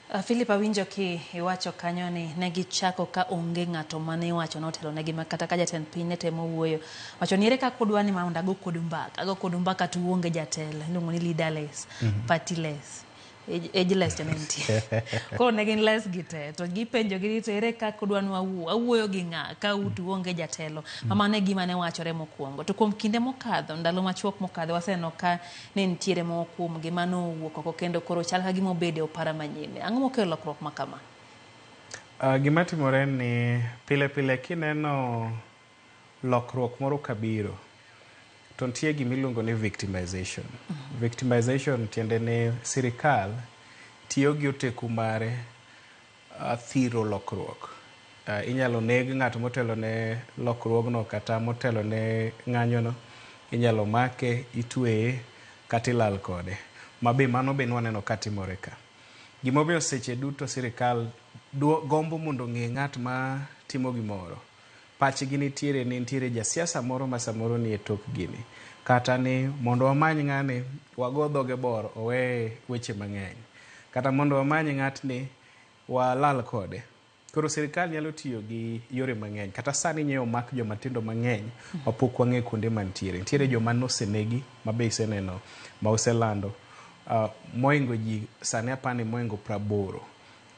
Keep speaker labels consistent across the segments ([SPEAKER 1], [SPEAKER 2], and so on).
[SPEAKER 1] Philip, awinjo ki iwacho kanyo ni ne gichako ka onge ng'ato mane iwacho notelo negi, ma kata ka jatend piny ne temo wuoyo wacho ni ere kaka udwa ni mondo ago kodu mbaka, ago kodu mbaka to uonge jatelo, iluongo ni leaderless, partyless, ageless to ne nitie. Koro ne gin less gi te to gipenjo gi ni to ere kaka udwa ni wawuo, awuoyo gi ng'a ka utu onge jatelo. Ma mano e gima ne wachore mokwongo. To kuom kinde mokadho, ndalo machuok mokadho, waseneno ka ne nitiere moko kuomgi manowuok oko kendo koro chal ka gima obedo e opara manyime. Ang'o mokelo lokruok ma kama?
[SPEAKER 2] Gima timore en ni pile pile kineno lokruok moro kabiro to nitie gima iluongo ni victimization. Victimization tiende ni sirikal tiyo gi oteku mare thiro lokruok. Inyalo neg ng'at motelo ne lokruogno kata motelo ne ng'anyono, inyalo make, itweye kata ilal kode. Ma be mano be nwaneno ka timore ka. Gimomiyo seche duto sirikal gombo mondo ong'e ng'at ma timo gimoro. Pachgi nitiere ni nitiere jasiasa moro ma samoro nie tok gini. Kata ni mondo wamany ng'ani, wago dhoge bor, owe weche mang'eny. Kata mondo wamany ng'atni, walal kode. Koro sirikal nyalo tiyo gi yore mang'eny. Kata sani nyo omak joma tindo mang'eny mapok wang'eyo kuonde mantiere. Nitiere joma nosenegi ma be iseneno ma oselando. Moingo ji sani apani moingo 80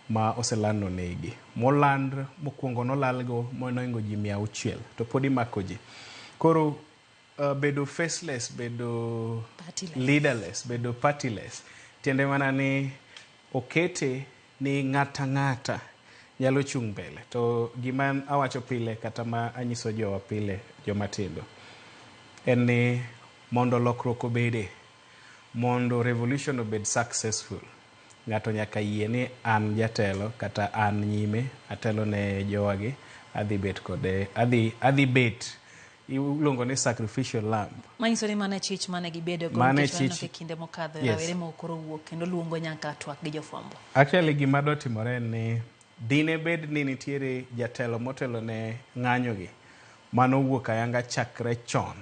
[SPEAKER 2] ma oseland nonegi. Moland mokwongo nolalgo moingo ji 600 to pod imako ji. Koro bedo faceless, bedo
[SPEAKER 1] partyless,
[SPEAKER 2] leaderless, bedo partyless, tiende mana ni okete ni ng'ata ng'ata nyalo chung' mbele. To gima awacho pile kata ma anyiso jowa pile joma tindo en ni mondo lokruok obede, mondo revolution obed successful, ng'ato nyaka yie ni an jatelo kata an nyime atelo ne jowagi, adhi bet kode, adhi bet iluongo ni sacrificial lamb.
[SPEAKER 1] Manyiso ni mano e chich mane gibedo go
[SPEAKER 2] Mano e
[SPEAKER 1] nikech waneno
[SPEAKER 2] chich.
[SPEAKER 1] ka e kinde mokadho rawere moko koro wuok kendo luongo nyaka twak gi jofwambo.
[SPEAKER 2] Actually gima dwa timore en ni dine bed ni nitiere jatelo motelo ne ng'anyo gi mano owuok ayanga chakre chon.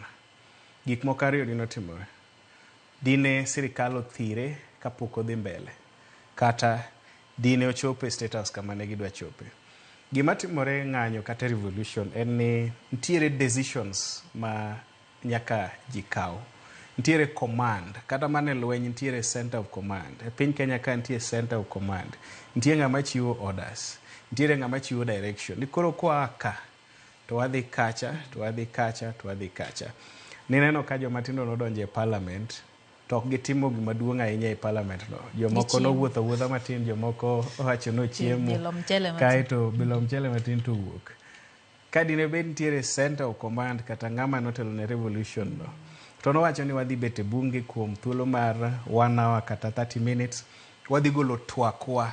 [SPEAKER 2] Gik moko ariyo dine otimore. Dine sirikal othire kapok odhi mbele kata dine ochopo e State House kama ne gidwa chope. Gima timore e ng'anyo kata revolution en ni nitiere decisions ma nyaka ji kaw. Nitiere command, kata mana e lweny nitiere center of command. E piny Kenya ka nitie center of command. Nitie ng'ama chiwo orders, nitiere ng'ama chiwo direction. Ni koro koa ka to wadhi kacha, to wadhi kacha, to wadhi kacha. Nineno ka joma tindo nodonjo e parliament to ok gitimo gima duong' ahinya e parliament no. Jomoko nowuotho awuotha matin, jomoko owacho ni ochiemo,
[SPEAKER 1] Bilo mchele matin.
[SPEAKER 2] Kaeto bilo mchele matin to owuok. Ka dine bed nitiere center of command kata ng'ama notelo ne revolution no, to nowacho ni wadhi bet e bunge kuom thuolo mar 1 hour kata 30 minutes, wadhi golo twakwa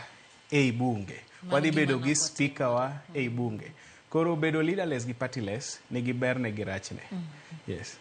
[SPEAKER 2] ei bunge. Wadhi bedo gi speaker wa ei bunge. Koro bedo leaderless gi partyless nigi berne gi rachne. Yes.